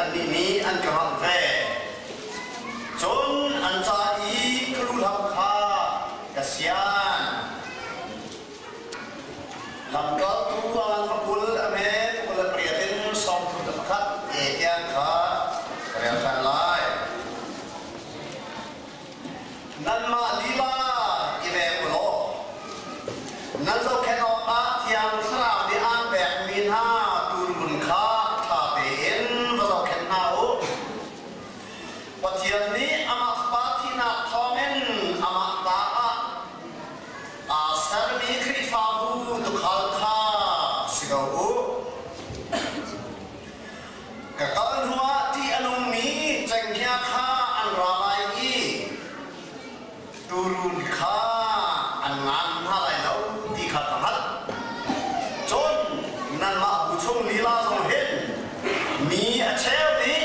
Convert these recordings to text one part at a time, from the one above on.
annih nih an ka hngalh ve. Cun an ca i ka luhlam kha ka sian. Lamkaltu an va 20 a hme 28 in 31 e tiang kha ka rel ṭhan lai. Nanmah lila i veng u law nan zohkhenh awkah Thiang Thlarau nih aan pekmi hna tuurun kha ṭha tein va zohkhenh hna u. Pathian nih amah Fapa thihnak thawngin amah ta ah aa sermi Khrihfabu tuukhal kha si ko u. Ka kal hnuah ṭih a nungmi cenghngia kha an ra lai i tuurun kha an ngan hna lai lo ti kha ka hngalh. Cun nanmah bu chung lila zong hin mi a cheu nih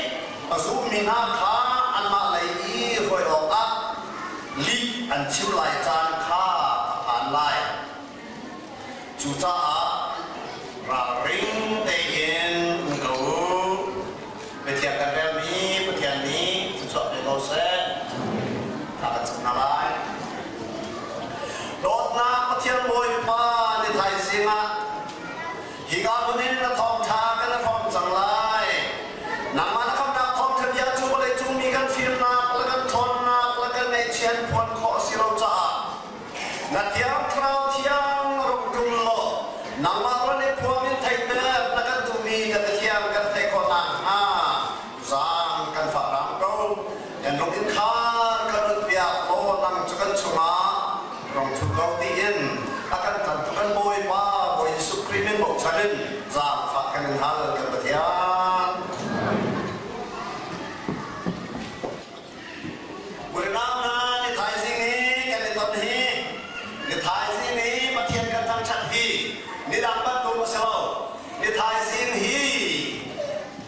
a zummi hna kha anmah lei i hruai awkah lih an chim lai caan kha a phan lai. Cucaah ralring tein um ko u. Biathiang kan relmi Pathian nih thluachuah pe ko seh. Thla kan cam hna lai. Dawtnak Pathian Bawipa ni thaizing ah hika hmun in na thawngṭha kan i hrawm cang lai. Nangmah na khamnak thawngṭha bia cu vawleicung mi kan fimnak le kan ṭhawnnak le kan ngaihchiat phuan khawh a si lo caah Na thiang thlarau thiang rung ṭum law nangmah ron i phuang in theihter na kan duhmi na Pathian kan theih khawh nakhnga zaang kan fah hram ko. Kan lung in khar kan run piak law nang cu kan chungah rung ṭhu ko tiin a kan tlantu kan Bawipa Bawi Jesuh Khrih min bochan in zaangfah kan in hal kan Pathian. Unau hna, ni thaizing hi kan i ton hi ni thaizing hi Pathian kan thangṭhat hi ni dang bantuk a si lo. Ni thaizing hi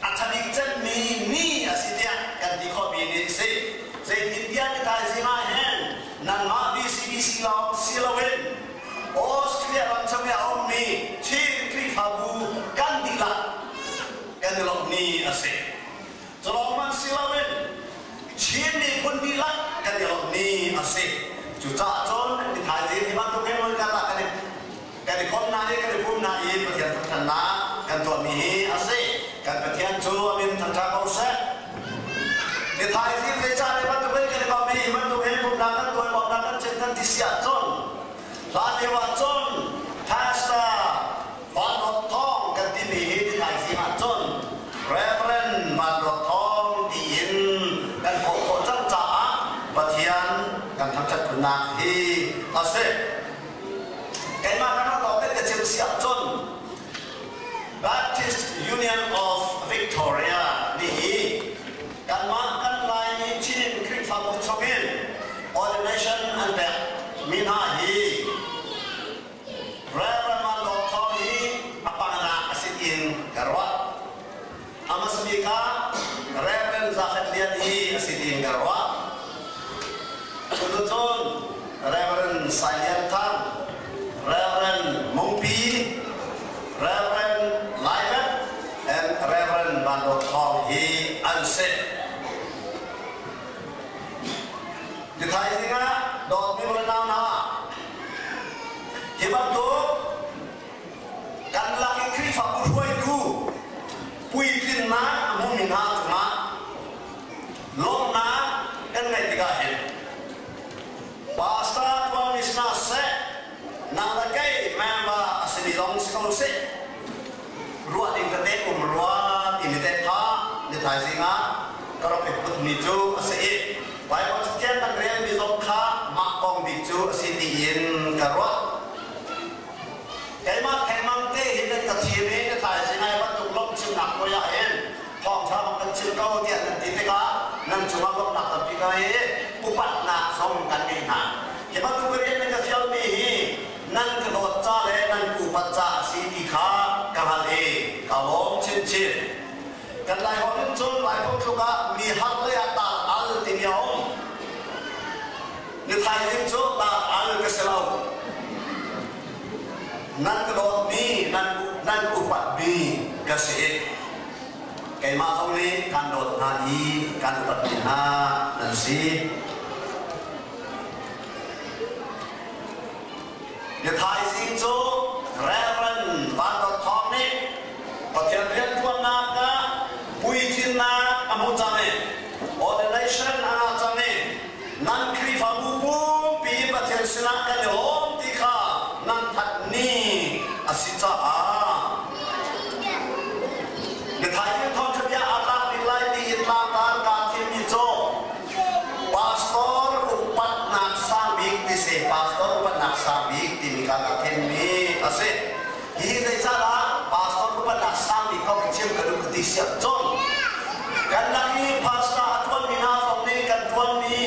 a ṭha bik cemmi ni a si tiah kan ti khawhmi ni a si. Zeitintiah ni thaizing ah hin nangmah BCBC lawng si loin Austria ram chung i a ummi Chin Khrihfabu kan dihlak kan i lawmh ni a si. Culawng hmanh si loin Chin miphun dihlak kan i lawmhmi a si. Cucaah cun mi thaizing hi bantuk he hmun khat ah kan i kan i khom hna i kan i pum hna i Pathian thangṭhatnak kan tuahmi hi a si. Kan Pathian cu a min thangṭhat ko seh. Ni thaizing zeicah hi bantuk in kan i komh i hi bantuk hin pumhnak kan tuah i bawmhnak kan chim kan ti si ahcun hlan lio ahcun Pastor Van Dawt Thawng kan timi hi ni thaizing ahcun Reverend Van Dawt Thawng tiin kan kawh khawh cang caah Pathian kan thangṭhat khunnak hi a si. Keimah kan rak tawk ka chim si ahcun Baptist Union of Victoria nih hi kanmah kan Laimi Chin Khrihfabu chungin ordination an pek mi hna hi Reverend Van Dawt Thawng hi a panganak a si in ka ruah. A hmasa bik ah Reverend Za Khat Lian hi a si tiin ka ruah. Cuticun Reverend Sai Lian Thang, Reverend Mung Pi, Reverend Lai Vet, and Reverend Van Dawt Thawng hi an si. Nithaizing ah dawtmi u le nau hna, hi bantuk kan lak i Khrihfabu hruaitu puitlinnak a hmumi hna cungah lawmhnak kan ngeih tikah hin pastor tuanmi si hna seh, nang le kei member a simi zong si ko sih, ruah ding tete um rua timi te kha nithaizing ah ka rak i putmi cu a si i Baibal Cathiang kan relmi zong kha mah kong bik cu a si tiin ka ruah. Keimah thengmang te hin nan ka thim i nithaizing ai bantuk lawmhchimnak puai ah hin thawngṭha bang kan chim ko tiah nan ti tikah nan cungah lawmhnak tampi ka ngei i upatnak zong kan ngei hna. Hi bantuk rian nan ka fialmi hi nan ka dawt ca le nan upat ca a si ti kha ka hngalh i ka lawm chinchin. Kan Laiholh in cun Laiholh tluk ah mi har lei ah taal al timi a um. Nithaizing cu taal al ka si lo. Nan ka dawtmi, nan, nan upatmi ka si. Keimah zong nih kan dawt hna i kan upatmi hna nan si. Nithaizing cu Reverend Van Dawt Thawng nih Pathian rianṭuannak ah puitlinnak a hmu cang i ordination a ngah cang i nan Khrihfabu pumpi Pathian sinah kan i lawm ti kha nan thanh ni a si caah nithaizing thawngṭha bia aa tlak bik lai ti in tlangtar kaa thimmi cu Pastor upatnak sang bik ti si. Pastor upatnak sang bik timi kha ka thimmi a si. Hihi zeicahdah pastor upatnak sang bik kong in chim ka duh ka ti siah cun kan lak i pastor a ṭuanmi hna zong nih kan ṭuanmi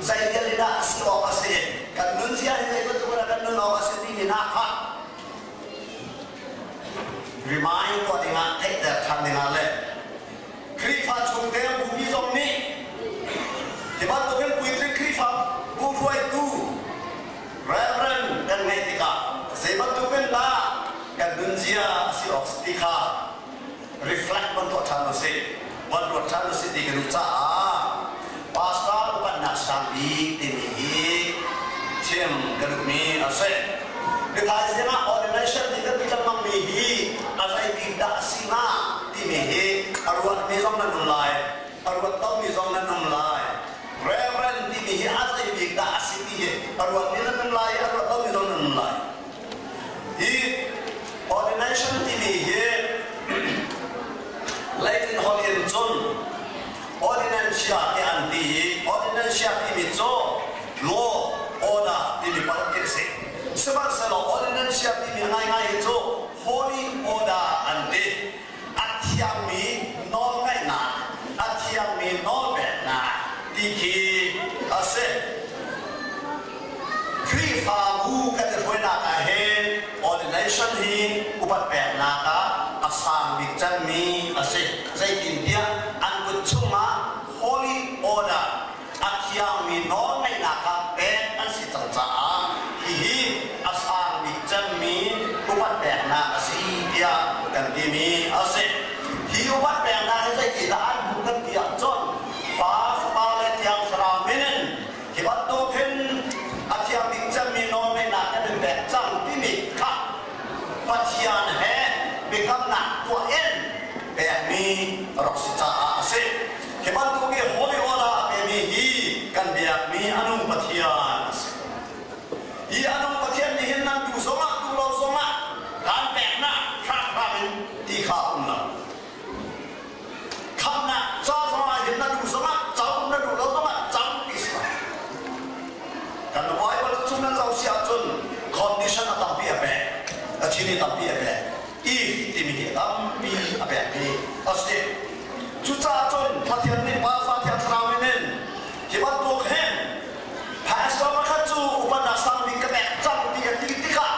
zei vial in dah a si awk a si, kan nunzia hi zei bantuk in dah kan nun awk a si timi hna kha remind tuah dingah theihter ṭhan dingah le Khrihfa chungtel bupi zong nih hi bantukin puitling Khrihfa bu hruaitu Reverend kan ngeih tikah zei bantukin dah kan nunzia a si awk ti kha reflect van tuah ṭhan usih, van ruat ṭhan usih ti ka duh caah pastor upatnak sang bik timi hi chim ka duhmi a si. Nithaizing ah ordination ti kan ti lengmangmi hi a zei bik dah a si hnga timi hi a ruatmi zong nan um lai, a ruat lomi zong nan um lai. Reverend timi hi a zei bik dah a si ti hi a ruatmi nan um lai i a ruat lomi zong nan um lai. Hi ordination timi hi Latin holh in cun ordinancia tiah an ti i ordinancia timi cu law, order timi palh khi a si. Sihmanhsehlaw ordinancia timi ngaingai hi cu holy order an ti. A thiangmi nawlngaihnak, a thiangmi nawlpeknak ti khi a si. Khrihfabu kan i hruainak ah hin ordination hi upat peknak ah a sang bik cemmi a si. Zeitintiah an kut chungah holy order a thiangmi nawlngeihnak kha pek an si cang caah hihi a sang bik cemmi upat peknak a si tiah kan timi a si. Hi upat peknak hi zeitindah an hmuh kan ti ahcun Pa, Fapa le Thiang Thlarau min in hi bantuk hin a thiang bik cemmi nawlngeihnak kan in pek cang timi kha Pathian he biakamnak tuah in pekmi rak si caah a si. Hi bantuk i holy order a pemi hi kan biakmi a nung Pathian a si. Hi a nung Pathian nih hin nan tu zongah tu lo zongah kan peknak hramhram in ti kha um lo. Khamnak ca zongah hin na duh zongah co, na duh lo zongah cang ti si lo. Kan Bible chung nan zoh si ahcun condition a tampi a pek. A thil tampi a pek. If timi hi tampi a pekmi a si. Cucaah cun Pathian nih Pa Fa Thiang Thlarau min in hi bantuk hin pastor pakhat cu upatnak sang bik ka pek cang ti a ti tikah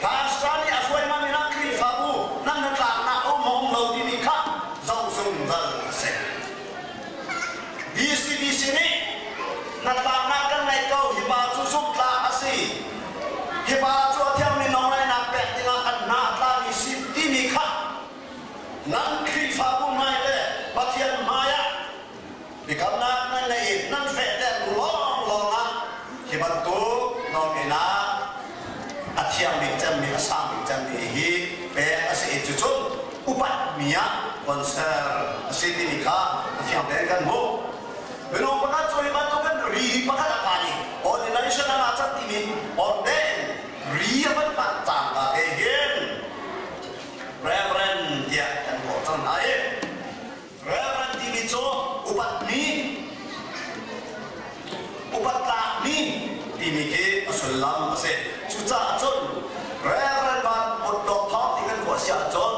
pastor nih a hruai hmang in ah Khrihfabu nan hnatlaknak a um maw um lo timi kha zoh zungzal a si. BCBC nih hnatlaknak kan ngeih ko hi pa cu zumhtlak a si hi pa cu a thiangmi nawlngaihnak pek dingah kan hna a tlami si timi kha nan Khrihfabu hmai le Pathian hmaiah biakamnak nan ngeih i nan fehter lawnglawng ah hi bantuk nawlngeihnak a thiang bik cemmi a sang bik cemmi hi pek a si i cucun upatmi ah von ser a si timi kha a fiang tein kan hmuh. Minung pakhat cu hi bantukin ri pakhat a phan i ordination ah aa cat timi ordain ri a van panh cangka te hin Reverend tiah kan kawh cang hna i Reverend timi cu upatmi upat tlakmi timi khi a sullam a si. Cucaah cun Reverend Van Dawt Thawng ti kan kawh si ahcun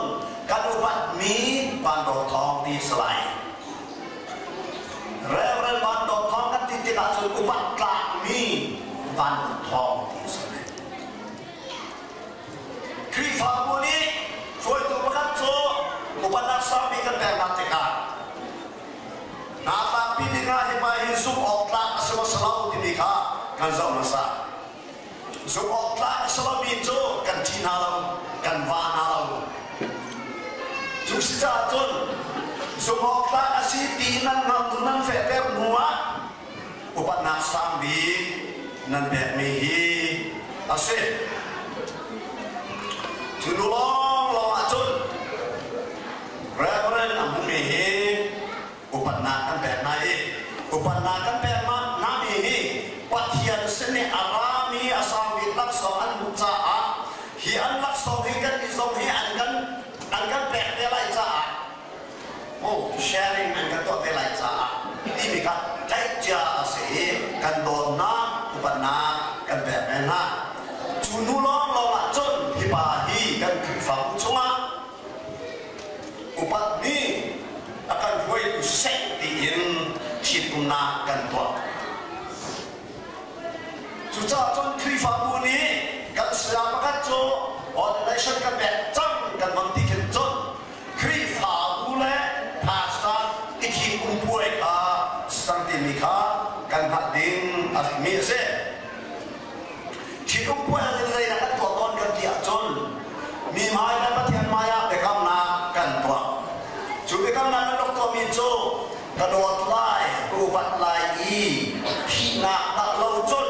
kan upatmi Van Dawt Thawng ti si lai. Reverend Van Dawt Thawng kan ti tikah cun upat tlakmi Van Dawt Thawng ti a si lai. Khrihfabu nih hruaitu pakhat cu upatnak sangpi kan peknak tikah naa tlakpi dingah hi pa hi zumh awk tlak a si maw si lo timi kha kan zoh hmasa. Zumh awk tlak a si lomi cu kan ṭhi hna lo, kan va hna lo. Cu si caah cun Zumhawktlak a si ti nan hngalh nan fehter hnu ah upatnak sang bik nan pekmi hi a si. Cu hnu lawnglawng ahcun Reverend a hmumi hi upatnak kan pek hna i upatnak kan pek hna mi hi Pathian sin i a rami a sang bik laksawng an hmuh caah hi an laksawng hi kan nih zong hi an kan pek te lai caah, oh, sharing an kan tuah te lai caah timi kha theih cia a si i kan dawtnak, upatnak kan pek ve hna. Cu hnu lawnglawng ah cun hi pa hi kan Khrihfabu chungah upatmi a kan hruaitu siseh tiin ṭhitumnak kan tuah. Cucaah cun Khrihfabu nih kan saya pakhat cu ordination kan pek cang kan von ti khin cun Khrihfabu le pastor i thim puai kha cang timi kha kan hngalh ding a mi a si. Ṭhitum puai ah zeidah kan tuah tawn kan ti ahcun mi hmai le Pathian hmai ah biakamnak kan tuah. Cu biakamnak kan rak tuahmi cu ka dawt lai, ka upat lai i thihnak dah lo cun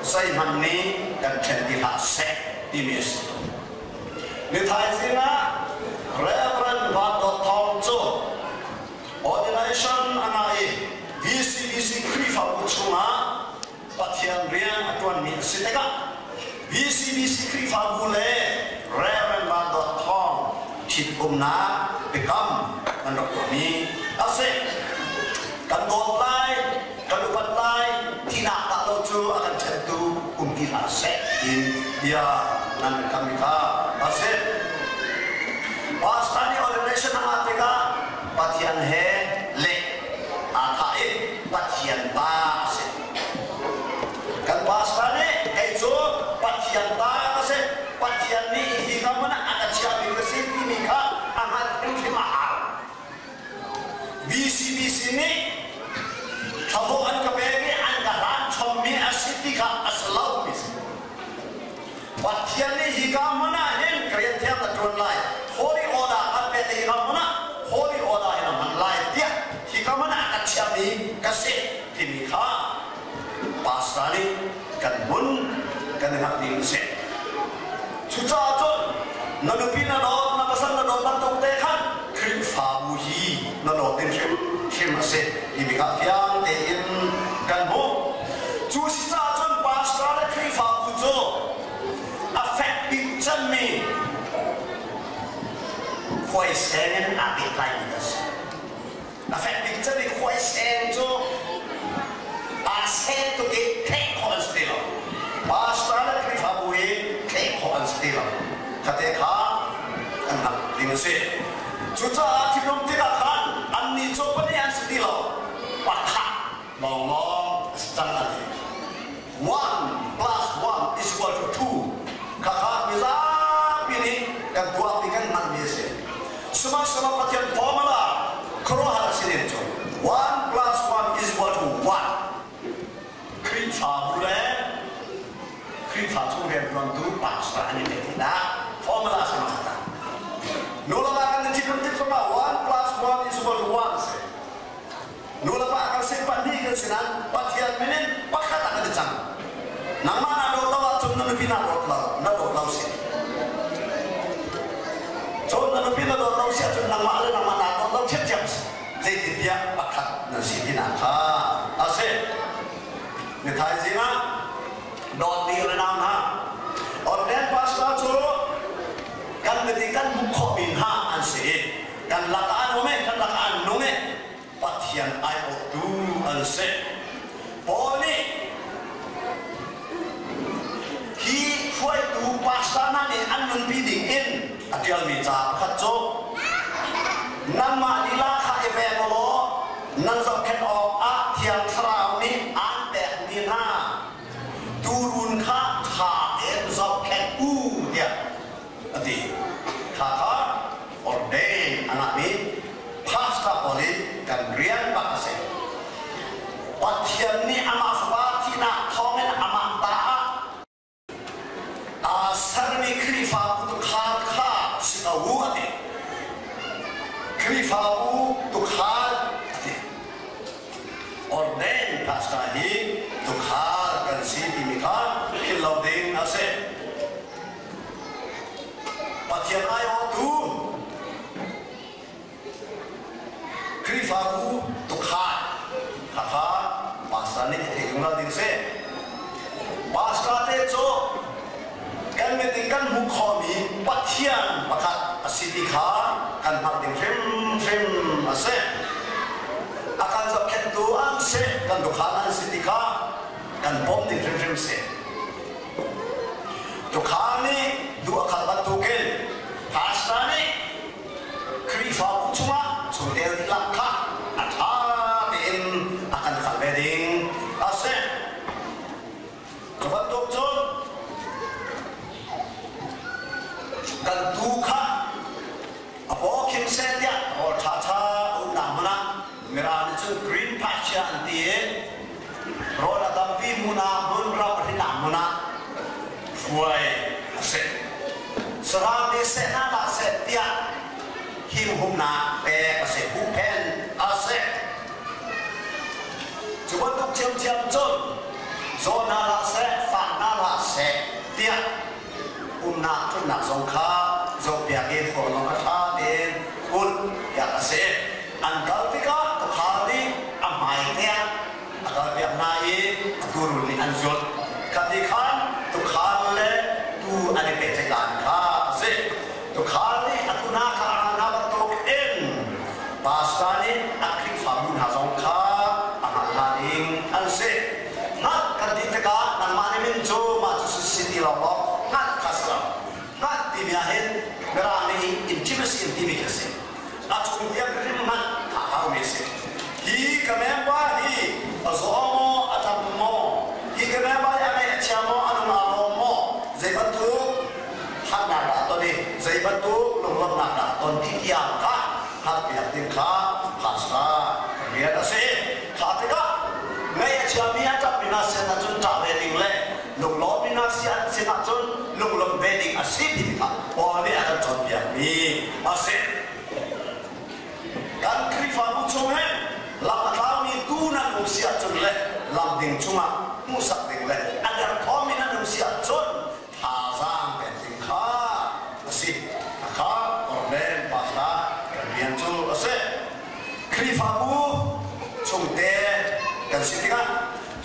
zeihmanh nih kan ṭhen ti hlah seh timi a si. Ni thaizing ah Reverend Van Dawt Thawng cu ordination a ngah i VCBC Khrihfabu chungah Pathian rian a ṭuanmi a si tikah VCBC Khrihfabu le Reverend Van Dawt Thawng ṭhitumnak biakam an rak tuahmi a si. Kan dawt lai, kan upat lai, thihnak dah lo cu a kan ṭhentu um ti hlah seh tiin bia nan kammi kha a si. Pastor nih ordination a ngah tikah Pathian he leh aa thah i Pathian ta a si. Kan pastor nih kei cu Pathian ta ka si, Pathian nih hi ka hmun ah a ka chiahmi ka si timi kha a hngalh hrimhrim a hau. VCBC nih thlahlawh an ka pek i an ka hlan chommi a si ti kha a si lo mi si. Pathian nih hi ka hmun ah hin ka rian thiang ka ṭuan lai, holy order kan pek i hi ka hmun ah holy order hin a hman lai tiah hi ka hmun ah ka chiahmi ka si timi kha pastor nih kan hmun kan i hngalh ding a si. Cucaah cun na nupi na dawt, na pasal na dawt bantuk te khan Khrihfabu hi na dawt ding hrimhrim a si timi kha fiang tein kan hmuh. Cu si caah cun pastor le Khrihfabu cu a fek bik cemmi khuaiseng in aa pehtlaimi a si. A fek bik cemmi khuaiseng cu aa seng tuk i theih khawh an si ti lo. Pastor le Khrihfabu hi theih khawh an si ti lo. Khate kha an hngalh ding a si. Cucaah thinlung tikah khan annih cu pahnih an si ti lo. Pakhat lawnglawng a si cang a ti. 1 plus 1 is equal to 2. Khakha mizapi nih kan tuakmi kan hmanmi a si. Sihmanhsehlaw Pathian formula khuaruahhar a si ning cu 1 plus 1 is equal to 1. Khrihfabu le Khrihfa chung rianṭuantu pastor an i pehtlainak formula a si ma ta. Nu le va kan i ṭhitum tik zongah 1 plus 1 is equal to 1 a si. Nu le pa kan si, pahnih kan si nain Pathian min in pakhat ah kan i cang. Nangmah naa dawt lo ahcun na nupi naa dawt lo, na dawt lo si. Cun na nupi na dawt lo si ahcun nangmah le nangmah naa dawt lo ṭhiamṭhiam si. Zeitintiah pakhat nan si tinak kha a si. Ni thaizing ah dawtmi le nau hna, Ordained pastor cu kan mit i kan hmuh khawhmi hna an si i kan lakah an um i kan lakah an nung i Pathian aiawhtu an si. Paul nih hi hruaitu pastor hna nih an nunpi ding in a ṭialmi ca pakhat cu nangmah lila kha i veng law nan zohkhenh awkah Thiang Thlarau nih aan pekmi hna tuurun kha ṭha tein zohkhenh u tiah a ti. Kha kha ordain a ngahmi pastor pawl i kan rian bak a si. Pathian nih amah Fapa thihnak thawngin amah ta ah aa sermi Khrihfabu tukhal kha si ko u a ti. Khrihfabu tukhal Khrihfabu tukhal khakha pastor nih a thei zungzal ding si. Pastor te cu kan mit in kan hmuh khawhmi Pathian pakhat a si ti kha kan hngalh ding hrimhrim a si. A kan zohkhenhtu an si, kan tukhal an si ti kha kan pom ding hrimhrim si. Tukhal nih duh a khal bantukin pastor nih Khrihfabu chungah chungtel dihlak kha a ṭha tein a kan khalh ve ding a si. Cu bantuk cun kan tuu kha a paw khim seh tiah rawl ṭhaṭha a umnak hmun ah Mirang nih cun green pasture an ti i rawl a tampi hmun ah hmun ram a hrinnak hmun ah hruai a si. Sahrang nih seh hna hlah seh tiah himhumnak pek a si, huhphenh a si. Cu bantuk ṭhiamṭhiam cun zaw hna hlah seh, fak hna hlah seh tiah umnak ṭhutnak zong kha zohpiak i khua zong kha ṭha tein kulh piak a si. An kal tikah tuukhal nih a hmai tiah a kalpiak hna i a tuurun nih an zulh. Kha ti khan tuukhal le tuu an i pehtlaih dan kha a si. Tuukhal nih a tuu hna kha a ral hna bantuk in pastor nih a Khrihfabu hna zong kha a hngalh hna ding an si. Hngalh kan ti tikah nangmah nih min cu mah cu si ti lawnglawng hngalh kha si lo. Hngalh timi ah hin Mirang nih intimacy an timi khi a si. A chung tiang hrim hmanh a haumi a si. Hi ka member hi a zaw maw, a ṭap maw? Hi ka member hi a ngaih a chia maw, a nung aa lawm maw? Zei bantuk harnak dah a ton i zei bantuk lunglawmhnak dah a ton ti tiang kha hngalhpiak ding kha pastor rian a si. Kha tikah ngaih a chiami a ṭapmi hna sin ahcun ṭah ve ding le lunglawmmi hna sin ahcun lunglawmh ve ding a si ti kha Paul nih a kan cawnpiakmi a si. Kan Khrihfabu chung hin lam a tlaumi tu nan um si ahcun le lam ding cungah hmuhsak ding le a derthawmmi nan um si ahcun thazaang pek ding kha a si. Kha Orlen pastor kan rian cu a si. Khrihfabu chungte kan si tikah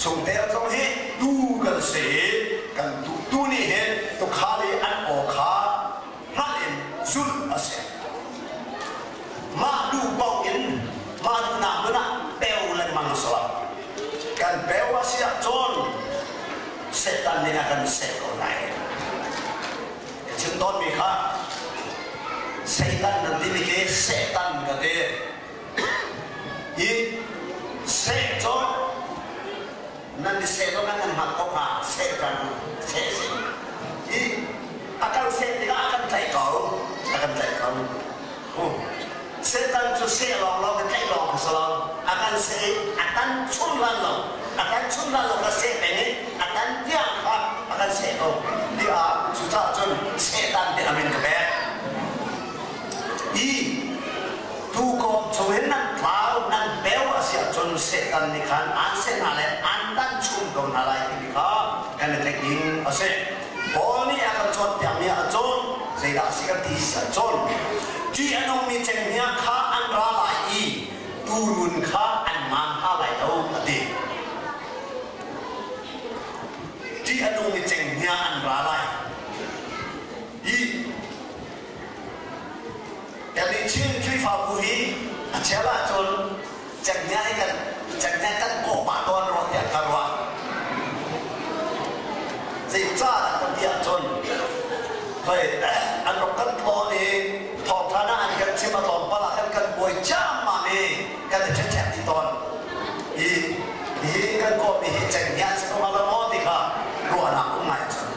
chungtel zong hi tuu kan si i kan tuu nih hin tuukhal i an aw kha hngalh in zulh a si. Mah duh paoh in mah duhnak hmun ah peu lengmang a si lo. Kan peu a si ahcun Satan nih a kan seh ko lai. Ka chim tawnmi kha Satan nan timi khi Satan ka ti. Hi seh cu nan i seh lo nan hngalh ko hnga seh kan seh si. Hi a kan seh tikah a kan tlaih ko. A kan tlaih ko. Satan cu seh lawng lawng ka tlaih lawng ka si lo. A kan seh i a tan chung hlan lo. A tan chung hlan lo ka seh peng i a tan tiang kha a kan seh ko. Tiah cucaah cun Satan ti a min ka pek. Hi tuukawm chungin nan tlau nan beu a si ahcun Satan nih khan aan seh hna le aan tan chung ko hna lai timi kha kan i theih ding a si. Paul nih a kan cawnpiakmi ahcun zeidah a si kan ti si ahcun ṭih a nungmi cenghngia kha an ra lai i tuurun kha an ngan hna lai lo a ti. Ṭih a nungmi cenghngia an ra lai i Kan i Chin Khrihfabu hi a chel ahcun cenghngia hi kan cenghngia kan kawh pah tawn rua tiah ka ruah. Zeicahdah kan ti ahcun hoi an rak kan tlawn i thawngṭha ah an kan chim a tlawmpal ah khan kan buai ciammam i kan i ṭhenṭhek dih tawn. Hi hi kan kawhmi hi cenghngia a si ko hnga lo maw ti kha ruahnak um ngai cun.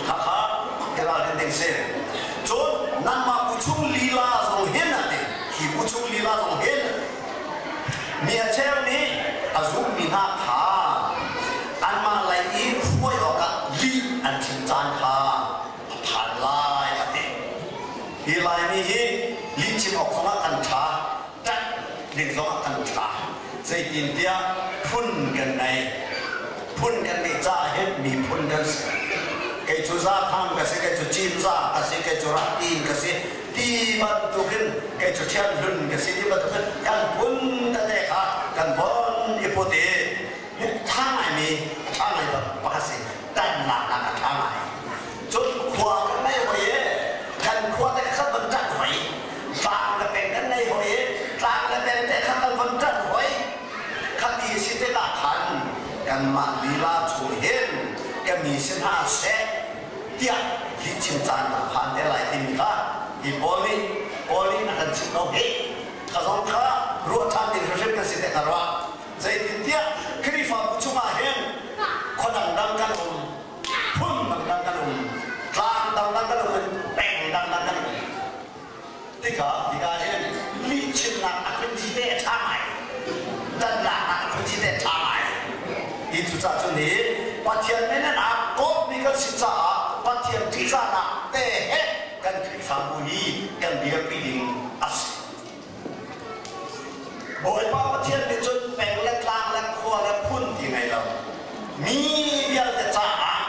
Hakha ralrin ding si. Cun nangmah bu chung lila zong hin a ti. Hi bu chung lila zong hin mi a cheu nih a zummi hna kha anmah lei i hruai awkah lih an chim caan kha a phan lai a ti. Hi Laimi hi lih chim awk zongah kan ṭha, ṭanh ding zongah kan ṭha. Zeitintiah phun kan ngei. Phun kan ngeih caah hin miphun kan si. Kei cu Zathang ka si, kei cu Cinzah ka si, kei cu Rahtin ka si ti bantukin, kei cu Thianghlun ka si ti bantukin kan phun tete kha kan von i put i ṭha ngaimi, a ṭha ngai pakhat si. Tannak a ṭha ngai. Cun khua kan nei hoi i kan khua te kha van ṭanh hoi. Tlang le peng kan nei hoi i tlang le peng te kha kan von ṭanh hoi. Khati si tikah khan kanmah lila chung hin ka mi si hna seh tiah hi chim caan a phan te lai timi kha hi Paul nih Paul nih a kan chimh ko hih. Kha zong kha ruah ṭhan ding hrimhrim kan si te ka ruah. Zeitintiah Khrihfabu chungah hin khua dangdang kan um, phun dangdang kan um, tlang dangdang kan um, peng dangdang kan um. Tikah hika hin lihchimnak a phunci te a ṭha ngai. Dannak a phunci te a ṭha ngai. Hi cucaah cun hi Pathian min in aa kawpmi kan si caah Pathian ṭihzahnak te he kan Khrihfabu hi kan dirpi ding a si. Bawipa Pathian nih cun peng le tlang le khua le phun ti ngei lo mi vialte caah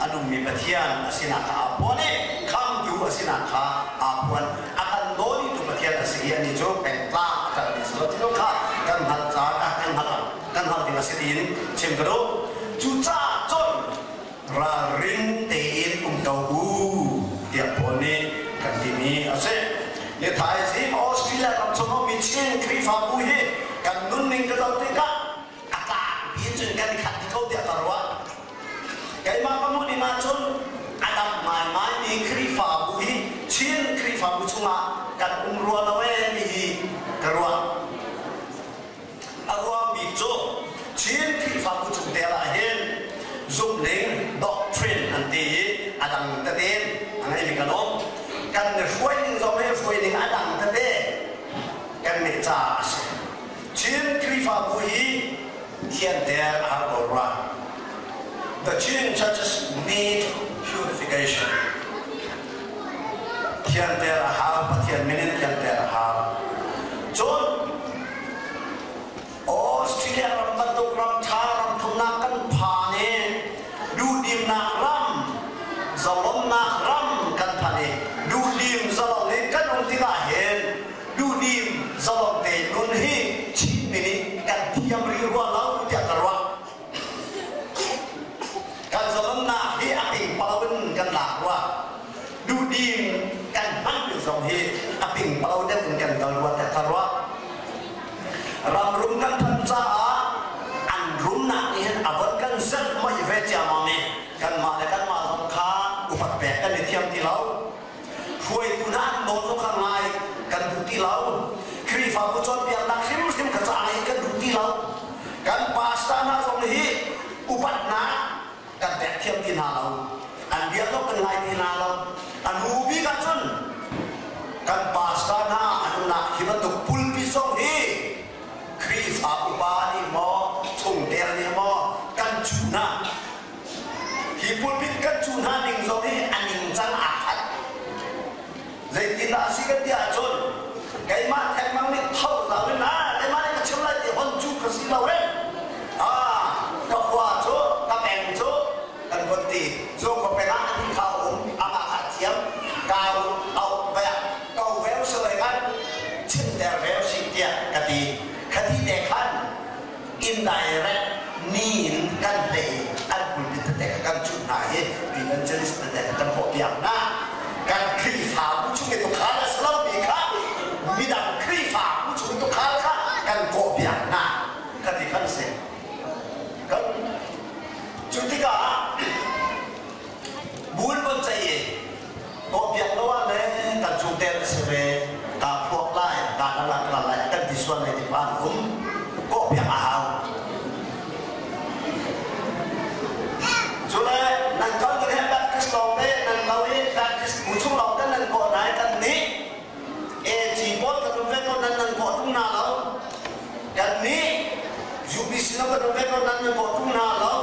a nungmi Pathian a sinak kha aa phuan i khamtu a sinak kha aa phuan. A kan dawnitu Pathian a si i anih cu pengtlang a kalmi a si lo ti kha kan hngalh caan ah kan hngalh kan hngalh ding a si tiin chim ka duh. Cucaah cun ralring tein um ko u tiah Paul nih kan timi a si. Ni thaizing Australia ram chung ummi Chin Khrihfabu hi kan nunning ka zoh tikah a tlangpi in cun kan i khat dih ko tiah ka ruah. Keimah ka hmuh ning ahcun a dam ngaingaimi Khrihfabu hi Chin Khrihfabu chungah kan um rua lo ee ti hi ka ruah. A ruang bik cu Chin Khrihfabu chung tel ah hin zumhning doctrine an ti i a dang tete a ngeimi kan um. Kan i hruai ning zong hi hruai ning a dang tete kan ngeih caah a si. Chin Khrihfabu hi thianter a har ko rua. The Chin churches need purification. Thianter a hau, Pathian min in thianter a hau. Cun Australia ram bantuk ram ṭha ram thumnak kan phan i duhdimnak ram, zalonnak ram kan phan i duhdim zalong in kan um tikah hin duhdim zalong te nun hi Chinmi nih kan thiam rih rua lo tiah ka ruah. Kan zalonnak hi a pingpalo in kan lak rua. Duhdim kan hman zong hi a pingpalo deuh in kan kal rua tiah ka ruah. Ramrum kan phanh caah an rumnak nih hin a von kan zelh mei ve ciammam i kanmah le kanmah zong kha upat pek kan i thiam ti lo. Hruaitu hna an nawl zong kha ngai kan duh ti lo. Khrihfabu cawnpiaknak hrimhrim kha ca ngei kan duh ti lo. Kan pastor hna zong hi upatnak kan pek thiam ti hna lo. An bia zong kan ngai ti hna lo. A nu bik ahcun kan pastor hna an umnak hi bantuk pulpit zong hi Khrihfa upa nih maw chungtel nih maw kan chuh hna. Hi pulpit kan chuh hna ning zong hi a ningcang aa khat. Zeitindah a si kan ti ahcun keimah thengmang nih tho zau in ah keimah nih ka chim lai ti hon cu ka si lo eh. Ah ka khua cu ka peng cu kan von ti cu ka peng ah an kha um amah kha thiam kau au baya ko veu si lai kan chimter veu si tiah ka ti. Khati te khan indirect ni in kan hlei an pulpit tete kha kan chuh hna i evangelist tete kha kan hawhpiak hna. Kan Khrihfabu chung i tukhal a si lomi kha midang Khrihfabu chung i tukhal kha kan kawhpiak hna. Khati khan si. Kan cu tikah bul bon cei i kawhpiak lo ah le kan chungtel a si ve kaa phuak lai kaa dang ah ka lai kan ti sual lai ti pa an um kawhpiak a hau. Cule nan kal ding he Baptist lawng te nan kal i Baptist bu chung lawng te nan kawh hna i kan nih AG pawl kan um ve ko nan nan kawh tung hna lo. Kan nih UPC lo kan um ve ko nan nan kawh tung hna lo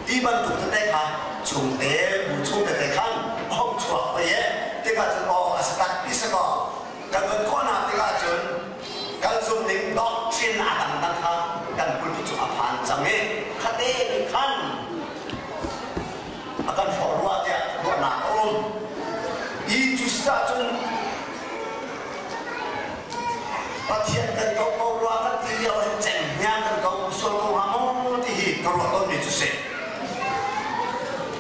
ti bantuk tete kha chungte bu chung tete khan a hung chuak hoi e tikah cun aw a si tak ti si kaw kan von khawh hna tikah cun kan zumh ding doctrine a dangdang kha kan pulpit cu a phan cang i khate nih khan. Pathian kan ko ko rua kan ti lio hin cenghngia kan ko sual ko hnga maw ti hi ka ruah tawnmi cu si.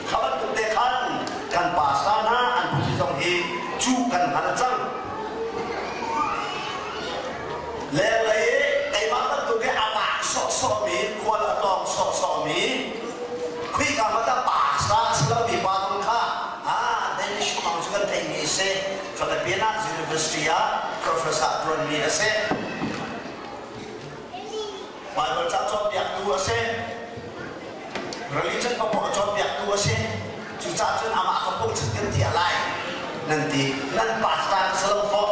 Kha bantuk te khan kan pastor hna an phu zong hi cu kan hngal cang. Lenglei i keimah bantuk i a vak sawhsawhmi, khual a tlawng sawhsawhmi, Khuika hmanh ah pastor a si lomi pa zong kha ah Danish kong cu kan theihmi a si. Philippines University ah professor ṭuanmi a si. Bible ca cawnpiaktu a si. Religion paohpaoh cawnpiaktu a si. Cucaah cun amah kha phungchim kan thiah lai nan ti. Nan pastor ka si lo fawh.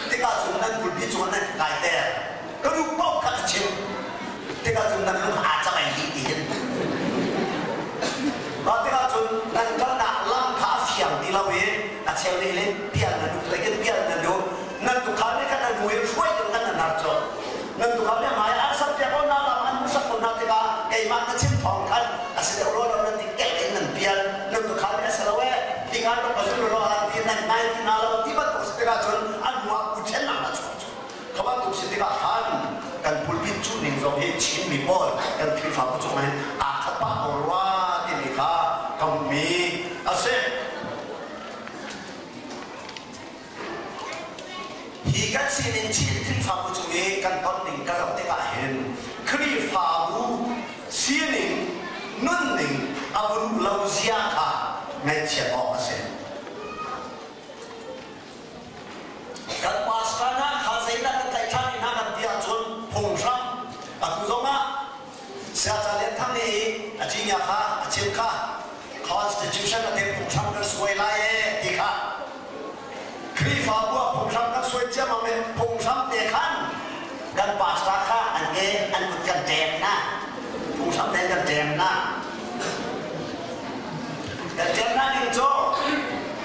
Tikah cun nan pulpit cungah nan ka kaiter. Ka duh paoh kha ka chim. Tikah cun nan lung aa cangei dih ti hin. Mah tikah cun nan kalnak lam kha a fiang ti lo i a cheu nih le pial na duh le kin pial na duh. Nan tukhal nih khan an hnu i hruai ding khan nan har cu. Nan tukhal nih hmai an sak piak ko hna lam an hmuhsak ko hna tikah keimah ka chim thawng khan a si deuh rua lo nan ti kek in nan pial. Nan tukhal nih a si lo ee tikhan rak ka zul law an ti nan ngai ti hna lo ti bantuk si tikah cun an hnu ah ṭhennak a chuak cu. Kha bantuk si tikah khan kan pulpit cuh ning zong hi Chinmi pawl kan Khrihfabu cung hin aa khat pah ko rua timi kha ka hmuhmi a si. Hi kan sining Chin Khrihfabu cung i kan ton ning ka zoh tikah hin Khrihfabu sining nunning a vun lo zia kha ngaihchiat awk a si. Kan pastor hna kha zeidah kan tlaih ṭhan hna kan ti ahcun phunghram atu zongah Saya Lian Thang nih a cinya kha a chim kha constitution a te phunghram kan suai lai ee ti kha Khrihfabu ah phunghram kan suai ciammam i phunghram te khan kan pastor kha an ke an kut kan ṭem na phunghram te kan ṭem na kan ṭem na ning cu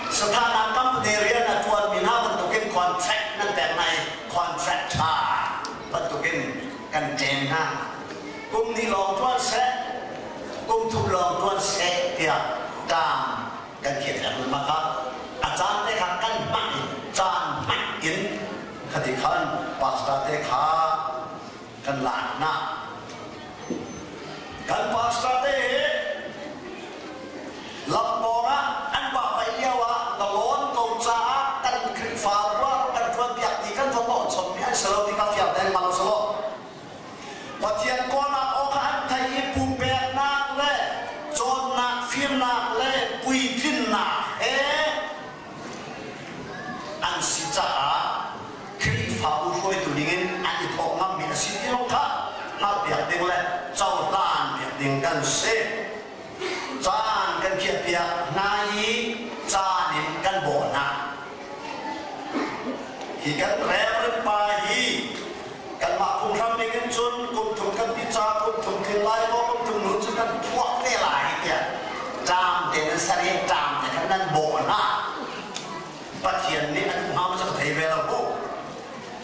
Sathanak company rian a ṭuanmi hna bantukin contract nan pek hna i contract ṭha bantukin kan ṭem hna. Kum hnih lawng ṭuan seh, kum thum lawng ṭuan seh tiah ṭam kan khiah piak lengmang kha a caan te kha kan hman i caan hman in khati khan pastor te kha kan lak hna. Kan pastor te hi lam pawng ah an vahvaih lio ah na lawn ko caah kan Khrihfa ruah kan ṭuanpiak ti kan va tawh chommi an si lo ti kha fiang tein hngal usih law Pathian kawlnak aw kha an theih i pumpeknak le cawnnak fimnak le puitlinnak he an si caah Khrihfabu hruaitu dingin an i thawh ngammi a si ti lo kha hngalhpiak ding le cohlan piak ding kan si. Caan kan khiahpiak hna i caan in kan bawh hna. Hi kan Reverend pa hi kanmah phunghram ning in cun kum thum kan ti ca kum thum tling lai maw kum thum hnu cun kan phuak te lai tiah ṭam te nan ser i ṭam te khan nan bawh hna. Pathian nih a duh hnga maw cu ka thei ve lo mu.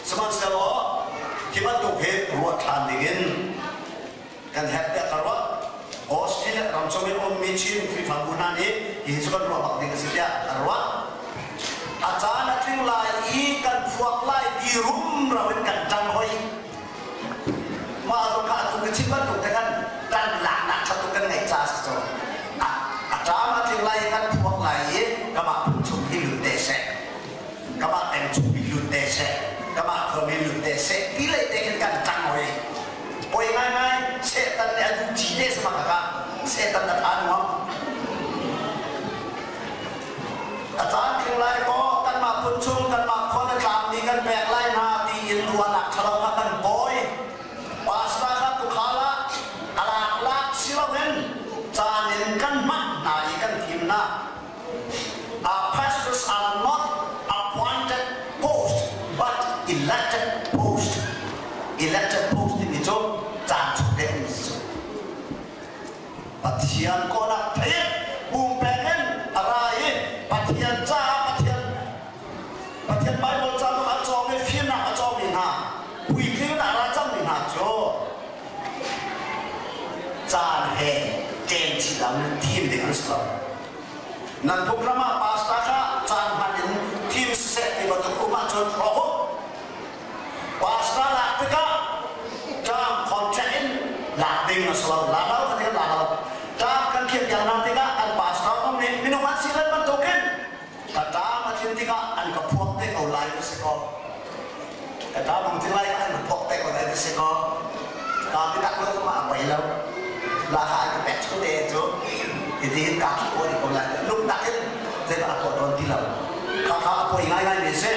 Sihmanhsehlaw hi bantuk hi ruah ṭhan dingin kan herh tiah ka ruah. Australia ram chung in ummi Chin Khrihfabu hna nih hi cu kan ruah bak ding a si tiah ka ruah. A caan a tling lai i kan phuak lai ti rumro in kan ṭang hoi. Mah zong kha atu ka chim bantuk te khan ṭan laknak ṭha tuk kan ngeih caah si cu. A ṭam a tling lai i kan phuak lai i kamah phung chung hi lut te seh. Kamah peng chung hi lut te seh. Kamah khuami lut te seh ti lei te khin kan ṭang hoi. Poi ngaingai Satan nih a duh ci te sama kaka Satan a tha nuam. A caan tling lai maw kanmah phun chung kanmah khua na tlangmi kan pek lai hna tiin ruahnak ṭhalo kha kan pawi. Pastor kha tukhal ah a lak lak si loin caan in kan hman hna i kan thim hna. Our pastors are not appointed post but elected post. Elected post timi cu caan chung te um si. Pathian kawlak thei pumpek in a ra i Pathian caah Pathian Pathian Bible ca zong a cawng i fimnak a cawngmi hna puitling a ra cangmi hna cu caan he ṭem chih lo in thim ding an si lo. Nan phunghram ah pastor kha caan hman in thim siseh ti bantuk um ahcun ahcun hrawk u. Pastor lak tikah term contract in lak ding a si lo. La lo kan la lo. Term kan khiah piak hna tikah kan pastor zong nih minung an si len bantukin ka term a tlin tikah an ka phuak te ko lai a si ko. Ka term ang tling lai an ka phuak te ko lai a si ko. Ka ti tak lo ma a poi lo. La kha an ka pek chung te cu tiin ka khi ko ko lai. Lungtak in zeidah a tuah tawn ti lo. Kha kha a poi ngaingai mi si.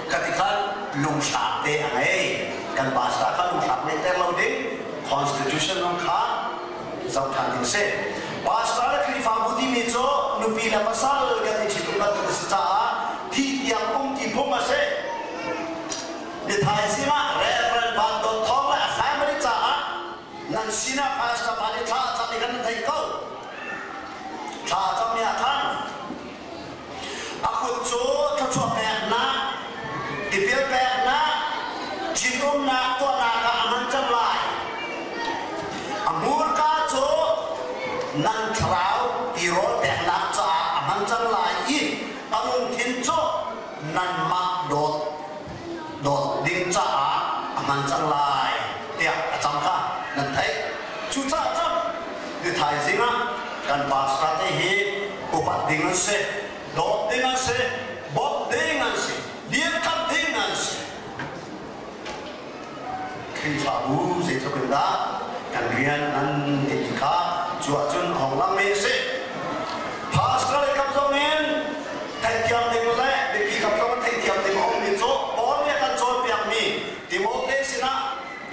Kati khan lunghrap te a ngei. Kan pastor kha lunghrap ngeih ter lo ding constitution zong kha zoh ṭhan ding si. Pastor le Khrihfabu timi cu nupi le pasal kan i ṭhitum bantuk a si caah thi tiang um ti phung a si. Ni thaizing ah Reverend Van Dawt Thawng le a family caah nan sinah pastor pa nih thla a cam i kan theih ko. Thla a cam mi ah khan A kut cu thluachuah peknak, tipil peknak, ṭhitumnak tuahnak ah a hman cang lai. A hmurka cu nan thlarau tirawl peknak caah a hman cang lai i a lungthin cu nanmah dawt dawt ding caah a hman cang lai tiah a cang kha nan theih. Cucaah cun ni thaizing ah kan pastor te hi upat ding an si, dawt ding an si, bawmh ding an si, dirkamh ding an si. Khrihfabu zeitluk in dah kan rian an ti kha cu ahcun hong lang mi a si. Pastor le kam zong in theihthiam ding le mipi kam zong in theihthiam ding a ummi cu Paul nih a kan cawnpiakmi Timote sinah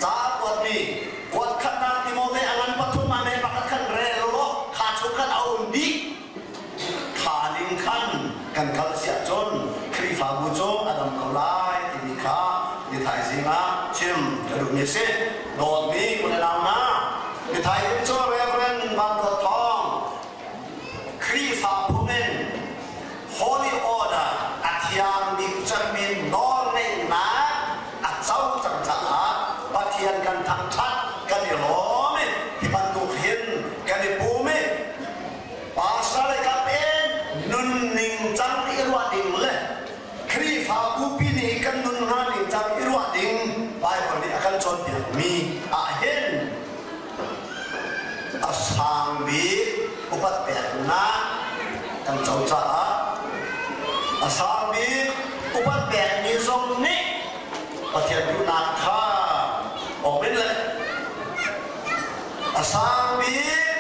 ca a kuatmi kuat khatnak Timote a ngan pathum ah mei pakhat khan rel law kha chung khan a um dih. Kha ning khan kan kal si ahcun Khrihfabu cu a dam ko lai timi kha ni thaizing ah chim ka duhmi a si. Dawtmi u le nau hna, ni thaizing cu Reverend Van Dawt Thawng Khrihfa phung in Holy Order a thiang bik cemmi nawlngeihnak a co cang caah Pathian kan thangṭhat, kan i lawm i hi bantuk hin kan i pum i pastor le kap in nunning cang i ruah ding le Khrihfabu pi nih kan nun hnga ning cang i ruah ding Bible nih a kan cawnpiakmi ah hin a sang bik upat peknak kan co caah a sang bik upat pekmi zong nih Pathian duhnak kha awm in le a sang bik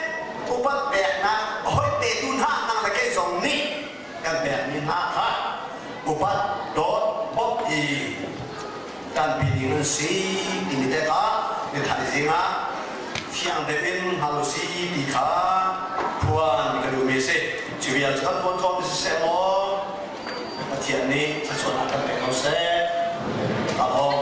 upat peknak hoi petu hna nang le kei zong nih kan pekmi hna kha upat dawt bawmh i kanpi ding an si timi te kha ni thaizing ah thiang deuh in hngal u si ti kha phuan ka duhmi a si. Cu vial cu kan tuan khawh mi siseh maw Pathian nih thluachuahnak kan pe ko seh. Ka lawm.